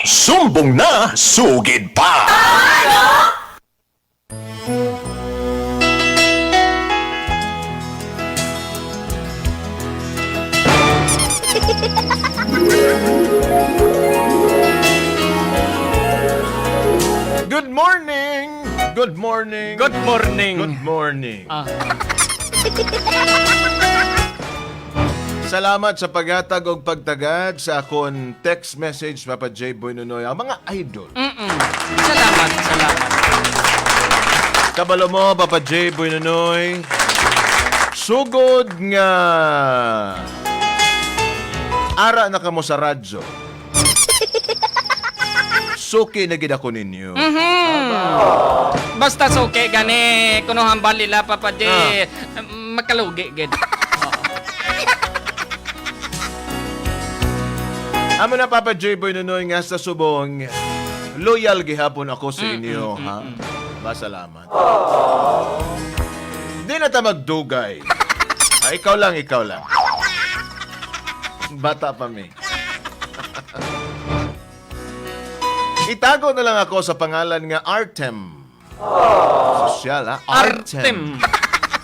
Sumbong na, sugid pa! Good morning! Good morning! Good morning. Good morning. Ah. Salamat sa paghatag og pagtagad sa akon text message, Papa J. Boy Nunoy, ang mga idol. Salamat, salamat. Kabalo mo, Papa J. Boy Nunoy. Sugod nga ara na kamo sa radyo. Suki na gid ako ninyo. Basta suki gani kuno hambal nila, Papa J. Ah. Makalugi gid. Amo na, Papa J. Boy Nunoy, nga sa subong loyal gihapon ako sa inyo, ha. Ba salamat. Di na ta magdugay. Ah, ikaw lang, ikaw lang. Bata pa mi. Itago na lang ako sa pangalan nga Artem. Sosyal, ha? Artem.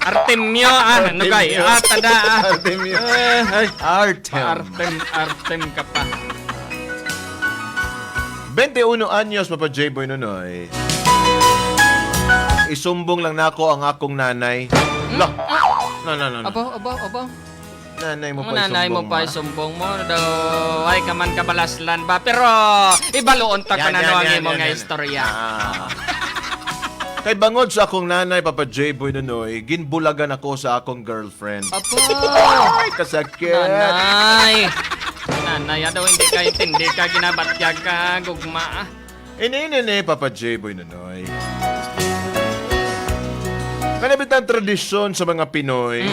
Artemio ah, ano kay? Artemio. Ah, tada ah. Artemio. Eh, ay. Artem. Artem, Artem ka pa. 21 anyos, Papa J. Boy Nunoy. Isumbong lang nako ang akong nanay. La. No, no, no, no. Abo, abo, abo. Nanay mo Mo pa nanay mo isumbong. pa Ma. isumbong mo daw ay kaman kabalaslan ba, pero ibaluon ta Yan, ka na yan, no ang yan, imong yan, nga yan. istorya. Ah. Kay bangod sa akong nanay, Papa J. Boy Nunoy, ginbulagan ako sa akong girlfriend. Abo. Ay, kasakit. Nanay. Nanay, ah, daw hindi ka intindi ka ginabatyag ka gugma. Ah. Ini, Papa J. Boy Nunoy. Kanabit ang tradisyon sa mga Pinoy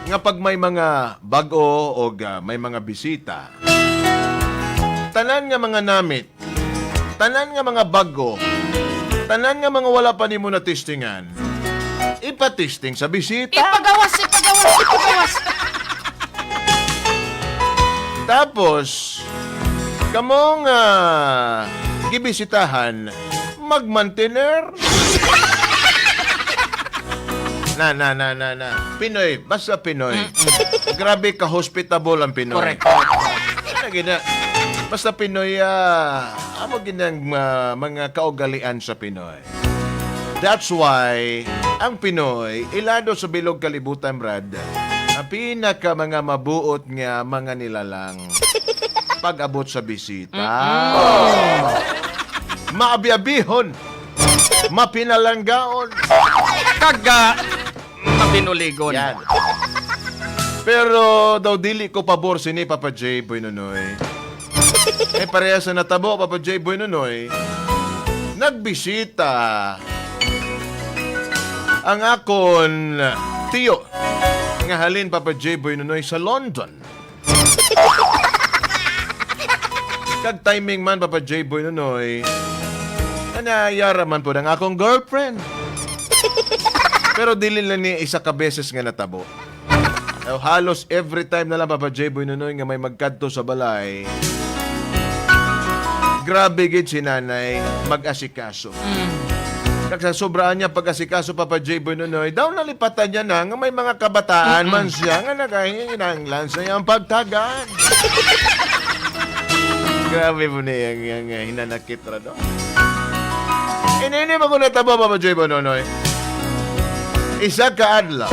nga pag may mga bago o may mga bisita, tanan nga mga namit, tanan nga mga bago, tanan nga mga wala pa nimo na testingan, ipatesting sa bisita. Ipagawas, ipagawas, ipagawas. Tapos, kamong gibisitahan, magmantener. Na, na, na, na, na. Pinoy, basta Pinoy. Grabe ka hospitable ang Pinoy. Correct. Correct. Ano gina? Basta Pinoy, amo ginang mga kaugalian sa Pinoy. That's why ang Pinoy ilado sa bilog kalibutan, Brad. Ang pinaka mga mabuot nga mga nilalang pag-abot sa bisita. Maabiabihon. Mapinalanggaon. Kaga mabinuligon. Yan. Pero daw dili ko pabor sini, Papa J. Boy Nunoy. Eh pareha sa natabo, Papa J. Boy Nunoy. Nagbisita ang akon tiyo nga halin, Papa J. Boy Nunoy, sa London. Kag timing man, Papa J. Boy Nunoy, nanayara man po ang akong girlfriend. Pero dili lang ni isa ka beses nga natabo. Now, halos every time na lang, Papa J. Boy Nunoy, nga may magkadto sa balay. Grabe gid si nanay mag-asikaso. Kag sa sobraan niya pag-asikaso, Papa J. Boy Nunoy, daw nalipatan niya na nga may mga kabataan man siya nga nakahinanglan sa iyang pagtagan. Grabe po niya yung hinanakit ra do. Inini mo ko natabo, Papa J. Boy Nunoy. Isa ka adlaw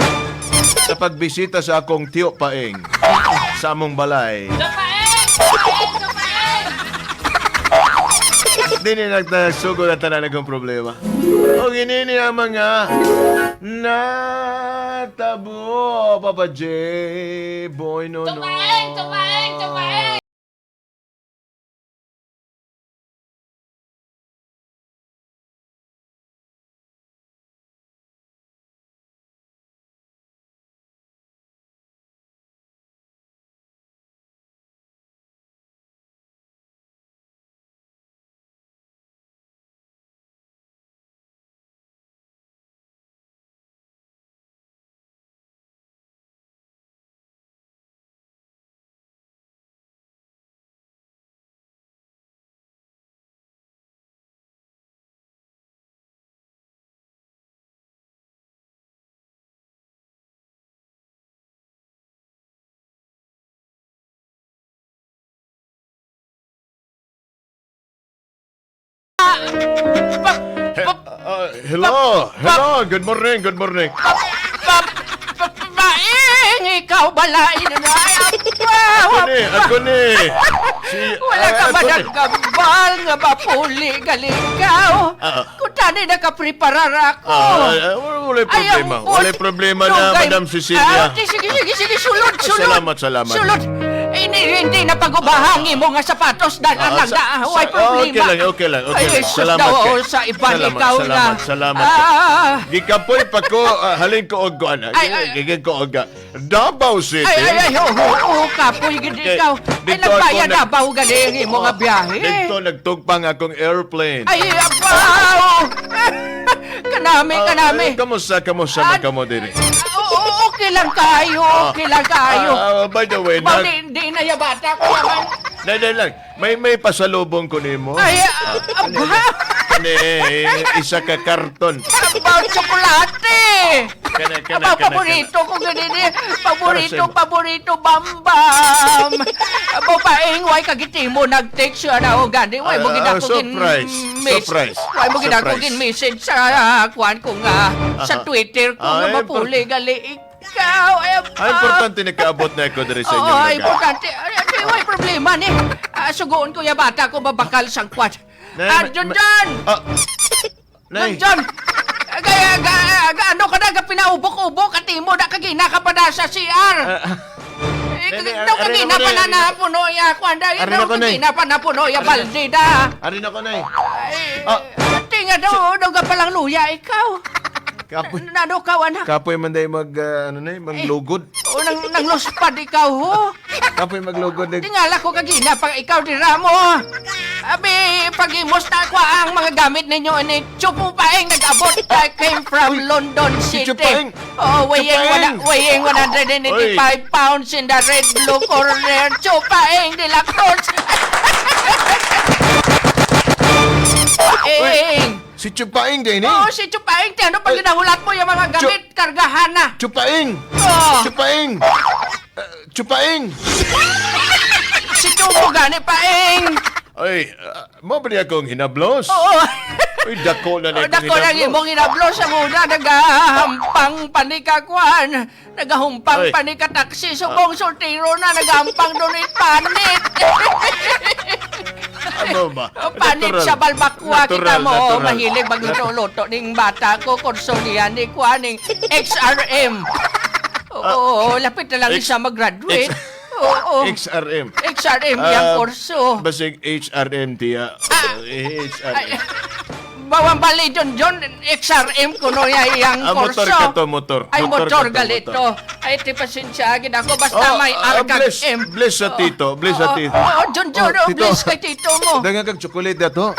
sa pagbisita sa akong tiyo Paeng sa among balay. Di ni nagtasugo na tanan akong problema. O ginini ang mga natabo, Papa J. Boy, no, no. Tumaeng, tumaeng, tumaeng! Hello, hello, good morning, good morning. Paeng, ikaw balain na. Ay, Ako ni, ako ni. Si, Wala ka ah, ba ako ni. nagkambal nga mapuli galikaw? Ah. Kung tani nakapreparar ako. Ah, wala problema. Ay, ang Wala problema na, Dugay. Madam Cecilia. Ah, sige, sige, sige, sulod, sulod. Salamat, salamat. Sulod. Eh, hindi, hindi na pagubahang imo nga sapatos dahil Ah, lang na, way problema. Okay lang, okay lang, okay Ay, lang. Jesus Salamat daw, kay. oh, sa iban Salamat, ikaw salamat, na. salamat. Ah, Gikapoy pa ko, halin ko og kuan. Ay, ay, Gigin ko og Davao City. ay, ay, ay, oh, oh, oh, kapoy, gid Okay, ikaw. Ay, dito nagbayad ako na ba galing imo nga biyahe? Dito nagtugpang akong airplane. Ay, abaw! Kanami, Ah, kanami. ay, kamusta, kamusta man kamo diri? Oo, okay lang kayo, okay lang kayo. Ah, by the way, Baw, nag, di na yabata ko naman. Dai, dai lang. May pasalubong ko nimo. Ay, aba, Kani isa ka karton. abaw, tsokolate. Kana kana Abaw, kana. paborito ko ganun eh. Paborito, Para sa imo. paborito, bambam. Abaw, paing, way kagiti mo, nag-text siya na o gani. Way mo Ah, ginako gin surprise, surprise, Way mo ginako surprise. gin message sa kuan ko nga, sa Twitter ko nga Ah, mapuli gali ikaw. Ay, Ay, importante nakaabot na ako diri sa Oo, inyong ay, lugar. importante. Ay, ay, way problema ni. Ah, sugoon ko ya bata ko babakal sang kwan. Nay, Ah, John John! Ah, Nay, John! Gaya, ga, ga, ano ka na, ga pinaubok-ubok at imo na kagina ka pa na sa CR. Eh, Nay, nay, daw arin kagina ako, pa na nay. napuno ya kwan da. Arin Daw ako, nay. kagina pa napuno ya balde da. Arin ako, nay. Ay, Ah. tinga daw, daw ka palang luya ikaw. Kapoy. Nano ka, anak? Kapoy man day mag ano nay, maglugod. O nang luspad ikaw ho. Kapoy maglugod. Tingala ko kagina pag ikaw di ramo. Abi, pag-imos na ako ang mga gamit ninyo ni Chupo Paeng nag-abot. I came from London si City. Chupaeng. Oh, weighing, Chupaeng. weighing 185 pounds in the red blue corner. Chupaeng de la Cruz. Paeng. Si Chupaing din eh. Oo, si Chupaeng. Ano pag ginahulat mo yung mga gamit, kargahan na. Chupaing. Oh. Chupaing. Chupaing. Si Chupo gani, Paeng. Ay, mo ba niya akong hinablos? Oo. Uy, dako na Oh, na akong dako lang hinablos. imong hinablos ang una, nagahampang panikakuan, nagahumpang Ay. panika taxi, subong soltero na, nagahampang donate panit. Ano ba? Oh, panit Natural. sa balbakwa kita Natural, mo, natural. mahilig magluto-luto ning bata ko, kurso niya ni kuan ning XRM. Oo, lapit na lang isa mag-graduate. Oo, XRM. XRM yang Ah, kurso. Basig HRM tiya. Ah. HRM. Ay, bawang bali John John XRM kuno ya iyang Ah, kurso. motor ka to, motor. Ay Motor motor, ka to, galito. motor. Ay ti pasensya gid ako basta Oh, may ah, R kag bless, M. bless sa tito, bless sa Oo, tito. Oo, John John, Oh, oh, tito. bless kay tito mo. Dagan kag chocolate dato.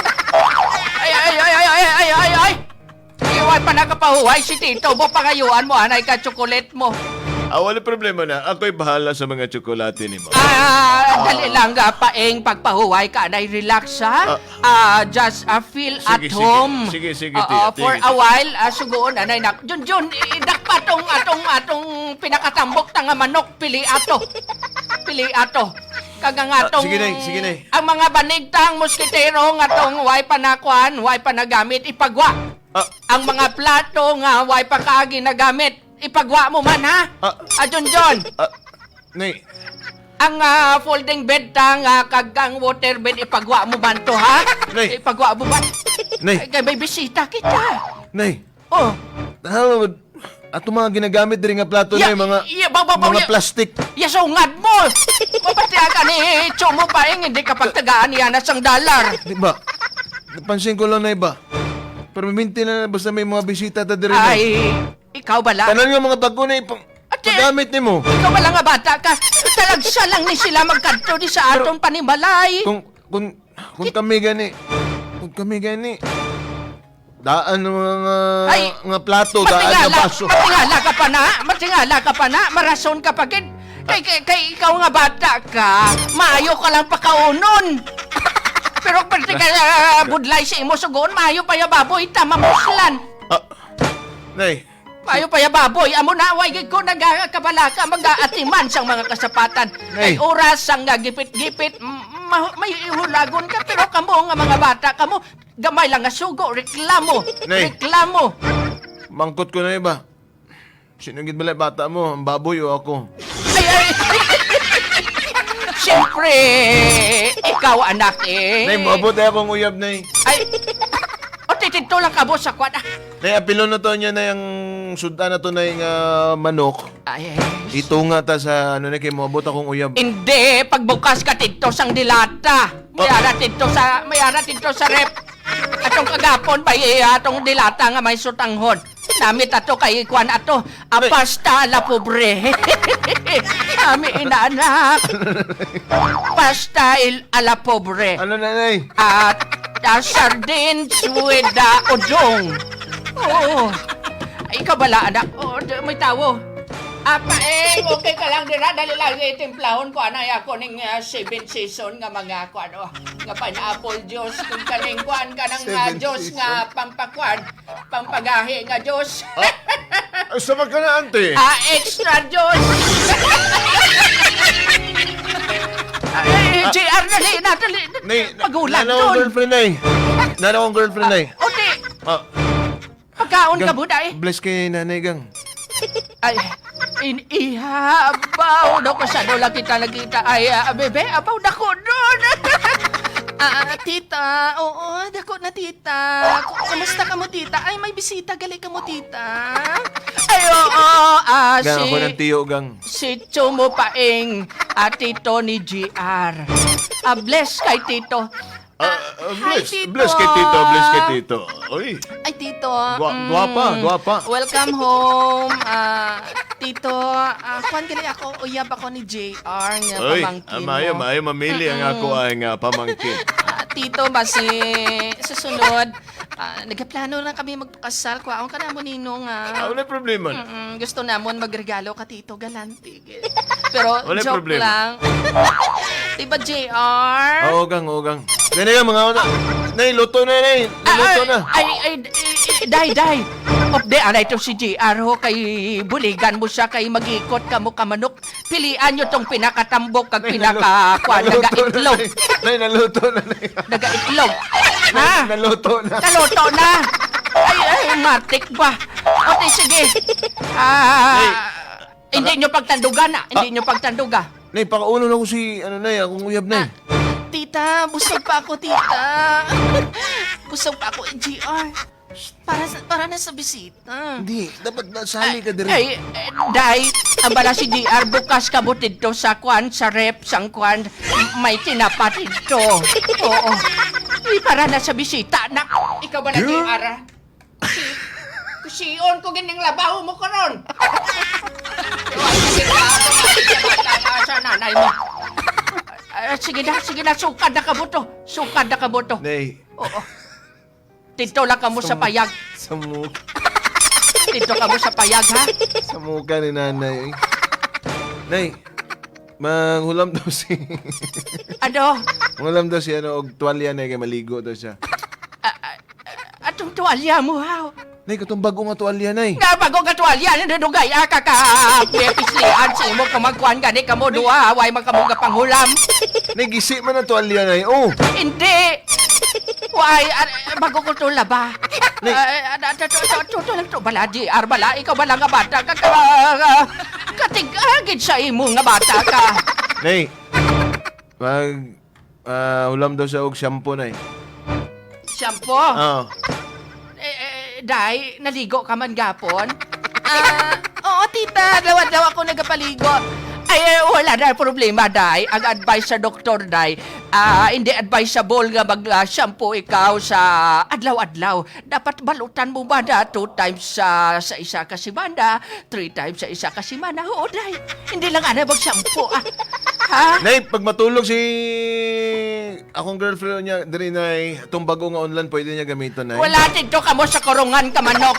Ay ay ay ay ay ay ay ay. Iwan pa nakapahuway si tito mo pangayuan mo anay ka chocolate mo. Ah, wala problema na. Ako'y bahala sa mga tsokolate nimo. Ah, dali lang ga paeng pagpahuway ka anay relax ha. Ah, just feel Sige, at sige. home. Sige, sige, Oo, tiya, for sige, a while, sugoon anay nak. Jun Jun, idakpa tong atong atong pinakatambok ta nga manok pili ato. Pili ato. Kaga nga Ah, tong sige, Nay, sige, Nay. Ang mga banigtang moskitero nga tong way pa nakuan, way pa nagamit ipagwa. Ah. Ang mga plato nga way pa kaagi nagamit, ipagwa mo man ha. Ah. Ah, Jun Jun. Ah, nay, Ang folding bed ta nga kag ang water bed ipagwa mo man to ha? Nay. Ipagwa mo man. Nay. Ay, kay may bisita kita. nay. Oh. Tama, ato mga ginagamit diri nga plato Ya, nay, mga ya, ba, ba, ba, mga ya. plastic. Yasungad mo. Mapatiya ka ni Chomo pa eh, hindi ka pagtagaan yan na sang dollar. Di ba? Napansin ko lang na iba. Pero minti na basta may mga bisita ta diri nay. Ay, ikaw bala. Tanan nga mga bago na ipang Ate! paggamit nimo. Ikaw bala nga bata ka. Talagsa lang ni sila magkadto di sa atong panimalay. Kung kami gani, kung kami gani, daan ng mga Ay! nga plato, daan Matingala, nga baso. matingala ka pa na, matingala ka pa na, marason ka pa gid. Kay ikaw nga bata ka, maayo ka lang pakaunon. Pero pag ka budlay sa imo sugon, maayo pa ya baboy, tama muslan. Ah, nay, Maayo pa ya baboy, amo na way gid ko nagakabalaka magaatiman sang mga kasapatan. Nay. Kay oras ang gipit-gipit, May hulagon ka pero kamo nga mga bata kamo gamay lang nga sugo, reklamo, Nay. reklamo. Mangkot ko na iba. Sino gid bala bata mo? Ang baboy o ako? Ay, ay, siyempre, ikaw anak eh. Nay, moabot ay akong uyab, nay. Ay, o titinto lang ka sa kwan. Ah. Nay, apilo na to niya na yung sudan na to na yung manok. Ay, Ito nga ta sa ano na kay moabot akong uyab. hindi, pagbukas ka tinto sang dilata. Mayara tinto sa rep. Atong kagapon ba atong dilata nga may sutanghon. Namit ato kay kwan ato. Apasta la pobre. Ami inaanak. Pasta il ala pobre. Ano na, nay? At sardines with the udong. Oo. Ay, ikaw bala, anak? Oo, may tawo. Apa eh, okay ka lang dira. Dali lang itimplahon ko anay ako ning seven season nga mga ko ano, nga pineapple juice kung kaning kuan ka ng Seven juice season. nga pampakwan, pampagahi nga juice. Ay, sama ka na, ante. Ah, extra juice. Ay, JR, dali na, dali. Nay, Pagulan nana akong doon. girlfriend, nay. Nana akong girlfriend, nay. Oti, Ah, pagkaon ka gang, buday. Bless kay nanay, gang. Ay, in iha, abaw daw ko sa dola kita nagkita. Ay, bebe, abaw dako doon. Ah, tita. Oo, dako na tita. Kumusta ka mo, tita? Ay, may bisita. Gali ka mo, tita. Ay, oo, Gang, si, ako ng tiyo, gang. si Chumo Paeng, at tito ni GR. Ah, bless kay tito. Hi, Bless, tito. bless kay tito, bless kay tito. Uy, Ay, tito. Guwapa, guwapa. Welcome home. Tito, kuan gali ako, uyab ako ni JR nga Uy, pamangkin maayo, mo. maayo mamili ang ako ay nga pamangkin. Tito, basi susunod, nagplano lang kami magpakasal. Kuwaon ka na mo, ninong. Wala problema. Gusto namon magregalo ka, tito. Galante. Pero Wala joke problema. lang. Diba, JR? Oo, gang, oo, gang. Gani gang, mga una. Nay, luto na, nay. Luto na. Ay, ay, ay, day, day. Opde, anay to si GR ho, kay buligan mo siya, kay mag-ikot ka mo kamanok. Pilian nyo tong pinakatambok kag pinaka, kuan, Naluto na, nagaitlog. nay. Nay, naluto na, nay. Nagaitlog. Ha? Naluto na. Naluto na. Ay, ay, matik ba? Okay, sige. Ah, hindi nyo pagtanduga na. Hindi nyo pagtanduga. Nay, pakauno na ko si, ano, nay, akong uyab, nay. Tita, busog pa ako, tita. Busog pa ako, GR. Para na sa bisita. Hindi, dapat nasali ka dire. Ay, eh, day, ang bala si GR, bukas ka mo dito sa kwan, sa rep, sang kwan, may tinapa dito. Oo. Ay, para na sa bisita na. Ikaw ba na, GR? Ah? Si, kusion ko gining labaw mo karon. Ay, sige na, sa nanay mo. Ah, sige na, sukad na kabuto. Sukad na kabuto. Nay, Oo. Dito lang kamo sa payag. sa mukha, Dito kamo sa payag, ha? sa mukha ni nanay. eh. Nay, manghulam daw si, Ano? manghulam daw si, ano, og tuwalya na kay maligo daw siya. Atong tuwalya mo, ha? Nay, katong bago nga tuwalya, nay. Nga bago ka tuwalya, nandugay, ka ka, pislian sa imo kamagkuan gani kamo duha, way man kamo panghulam. Nay, gisi man ang tuwalya, nay. Oh, Hindi! Why, bago ko to laba. Nay. To lang to bala, GR bala, ikaw bala nga bata ka, ka, katigagid sa imo nga bata ka. Nay, mag, hulam daw siya og shampoo, nay. Shampoo. Ah. Eh, eh, day, naligo ka man gapon? Ah, oo, tita. Dawa-dawa ako nagapaligo. Ay, eh, wala na problema, Day. Ang advice sa doktor, Day, hindi advisable nga mag-shampoo ikaw sa adlaw-adlaw. Dapat balutan mo ba na two times sa isa ka semana, three times sa isa ka semana. Oo, Day. Hindi lang ana mag-shampoo. Ah. Ha? Nay, pag matulog si akong girlfriend niya, diri nay, itong bago nga online pwede niya gamiton, nay. Wala dito ka mo sa kurungan ka manok.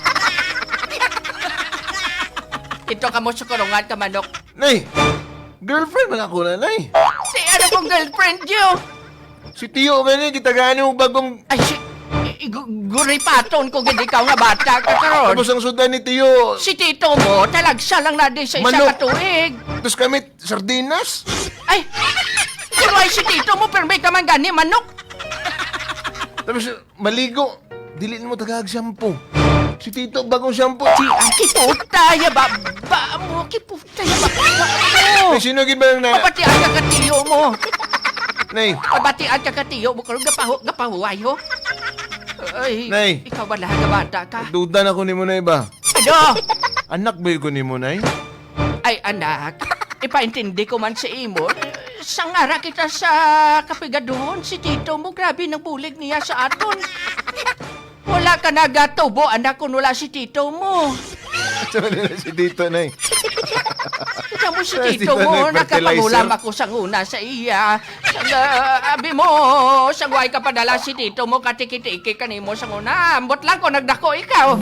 Dito ka mo sa kurungan ka manok. Nay, girlfriend man ako na, nay. Si ano kong girlfriend you? Si Tio gani gitagaan yung bagong Ay, si... Guripaton ko gid ikaw nga bata ka karon. tapos ang sudan ni Tio. Si tito mo, talagsa lang na din sa isa Manok. ka tuig. Tapos kami sardinas. Ay, Pero ay si tito mo, pero may ka man gani, manok. Tapos, maligo. Dili mo tagag shampoo. Si Tito, bagong shampoo. Di, ang kiputa, ya baba mo, kiputa, ya baba mo. Ay, sino gid ba yung na... Pabatian ka katiyo mo. Nay, Pabatian ka katiyo mo. Karoon gapahuway ho. Ay, Nay. Ikaw ba lahat bata ka? duda na ko ni mo, Nay ba? Ano? Anak ba yun ko ni mo, Nay? Ay, anak, ipaintindi ko man sa imo. Sangara kita sa kapigaduhon, si tito mo, grabe ng bulig niya sa aton. Wala ka nagatubo, anak, kung wala si tito mo. Sabi nila si Tito, Nay. Kita mo si Ay, tito tito, mo, nag-fertilizer. nakapangulam ako sa nguna sa iya. Sa, abi mo, sa guay ka padala si tito mo, katikitiki kanimo sa nguna. Ambot lang ko, nagdako ikaw.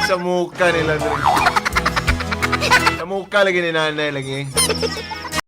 Sa mukha nila. Dre. Sa mukha lagi ni nanay lagi.